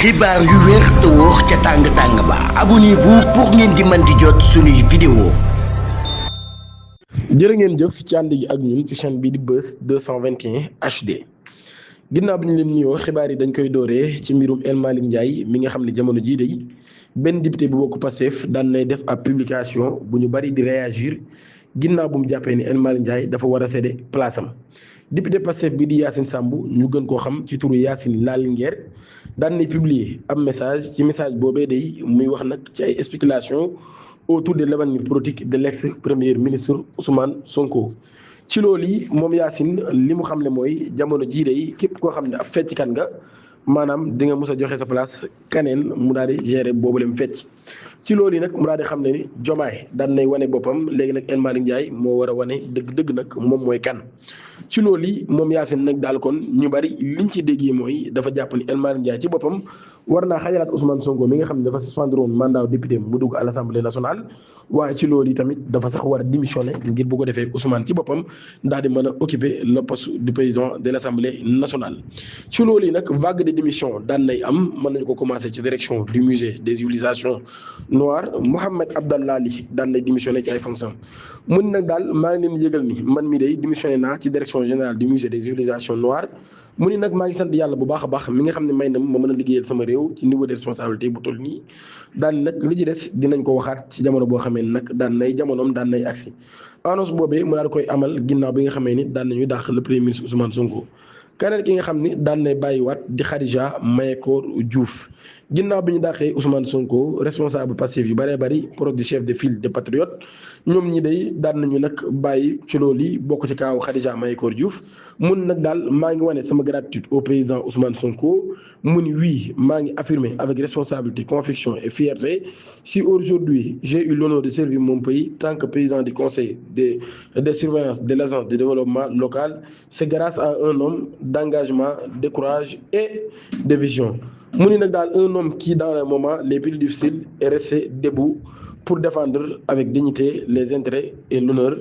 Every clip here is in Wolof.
xibaar yu wér te wóor ca tàng-tàng ba abonnez-vous pour ngeen di mën di jot suñuy vidéo. jërë ngeen jëf ci ànd gi ak ñun ci chaîne bii di Buzz 221 HD ginnaaw bi ñu leen nuyoo xibaar yi dañ koy dooree ci mbirum El Malick Ndiaye mi nga xam ne jamono jii day benn député bu bokk Pastef daan nay def ab publication bu ñu bari di réagir ginnaaw bu mu jàppee ni El Malick Ndiaye dafa war a céder place am. député Pastef bi di Yacine Samb ñu gën koo xam ci turu Yacine Lallinger daan nay publier ab message ci message boobee day muy wax nag ci ay spéculation autour de l'avenir politique de l'ex premier ministre Ousmane Sonko. ci loolu yi moom Yacine li mu xamle mooy jamono jii day képp koo xam ne ab fecckat nga maanaam di nga mës a joxe sa place kaneen mu daal di gérer boobu leen fecc. ci loolu yi nag mu daal di xam ne ni Diomaye daan nay wane boppam léegi nag El Malick Ndiaye moo war a wane dëgg-dëgg nag moom mooy kan. ci loolu yi moom Yacine nag daal kon ñu bari liñ ci déggee mooy dafa jàpp ni El Malick Ndiaye ci boppam war naa xajalaat Ousmane Sonko mi nga xam ne dafa suspendre woon mandat député mu dugg à l'Assemblée nationale. waaye ci loolu yi tamit dafa sax war a démissionner ngir bu ko defee Ousmane ci boppam daal di mën a occuper le poste du président de l'Assemblée nationale. ci loolu yi nag vague de démission daan nay am mën nañu ko commencer ci direction du musée des civilisations noires Mohamed Abdallah Ali daan nay démissionner ci ay fonctions mun nag daal maa ngi leen yëgal ni man mi day démissionné naa ci direction générale du musée des civilisations noires. mu ni nag maa ngi sant yàlla bu baax a baax mi nga xam ne may na ma mën a liggéeyal sama réew ci niveau de responsabilité bu toll nii daan nag li ci des dinañ ko waxaat ci jamono boo xamee ni nag daan nay jamonoom daan nay agsi annonce boobee mu daal koy amal ginnaaw bi nga xamee ni daan nañuy dàq le premier ministre Ousmane Sonko. keneen ki nga xam ni daan nay bàyyiwaat di Khadija Mayekor Diouf ginnaaw bi ñu dàqee Ousmane Sonko responsable Pastef yu bëree bëri proche du chef de file des patriotes ñoom ñi day daan nañu nag bàyyi ci loolu yi bokk ci kaaw Khadija Mayekor Diouf mun nag daal maa ngi wane sama gratitude au président Ousmane Sonko mu ni oui maa ngi affirmer avec responsabilité conviction et fierté si aujourd'hui j'ai eu l'honneur de servir mon pays tant que président du conseil de surveillance de l'agence de développement local c'est grâce à un homme d'engagement, de courage et de vision. mu ni nag daal un homme qui dans les moments les plus difficiles est resté debout pour défendre avec dignité les intérêts et l'honneur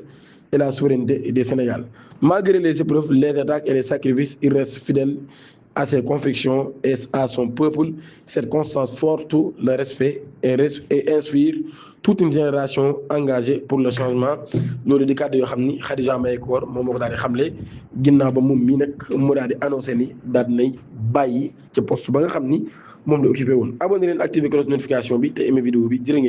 et la souveraineté du Sénégal. Malgré les épreuves, les attaques et les sacrifices, il reste fidèle à ses convictions et à son peuple. Cette constance forte le respect et inspire toute une génération engagée pour le changement. loolu di kàddu yoo xam ni Khadija Mayekor moom moo ko daal di xamle ginnaaw ba moom mii nag mu daal di annoncé ni daal di nay bàyyi ca poste ba nga xam ni moom la occupé woon. abonné leen activé cloche notification bi te aimé vidéo bi jërë ngeen